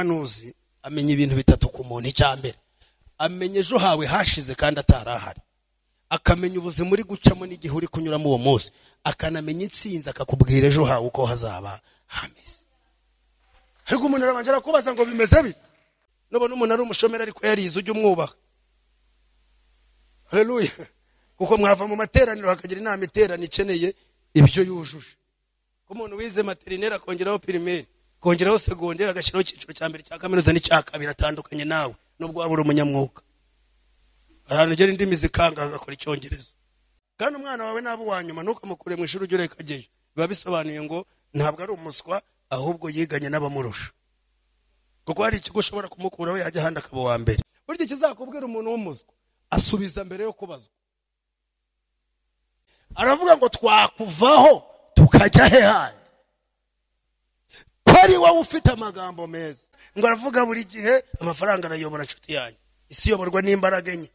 Umuhanuzi amenya ibintu bitatu ku muntu. Icya mbere, amenya ejo hawe hashize kandi atarahari, akamenya ubuzima uri gucamo n'igihe uri kunyuramo uwo munsi, akanamenya intsinzi, akakubwira ejo hawe uko hazaba hameze. Ariko umuntu arabanje arakubaza ngo bimeze bite? Nubona umuntu ari umushomeri ariko yarize, ujye umwubaha. Haleluya. Kuko mwava mu materaniro hakagira inama iterana ikeneye ibyo yujuje. Ko umuntu wize materinere akongeraho primaire, kongeraho secondaire, agashyiraho icyiciro cya mbere cya kaminuza n'icya kabiri, atandukanye nawe nubwo waba uri umunyamwuka. Ahantu ugera indimi zikanga agakora icyongereza. Kandi umwana wawe naba uwa nyuma ntukamukure mu ishuri ujye ureka ajyeyo. Biba bisobanuye ngo ntabwo ari umuswa, ahubwo yiganye n'abamurusha. Kuko hari ikigo ushobora kumukuraho yajya ahandi akaba uwa mbere. Burya ikizakubwira umuntu w'umuswa asubiza mbere yo kubazwa. Aravuga ngo twakuvaho tukajya he handi, ko ari wowe ufite amagambo meza. Ngo aravuga buri gihe amafaranga arayobora. Nshuti yanjye, isi iyoborwa n'imbaraga enye: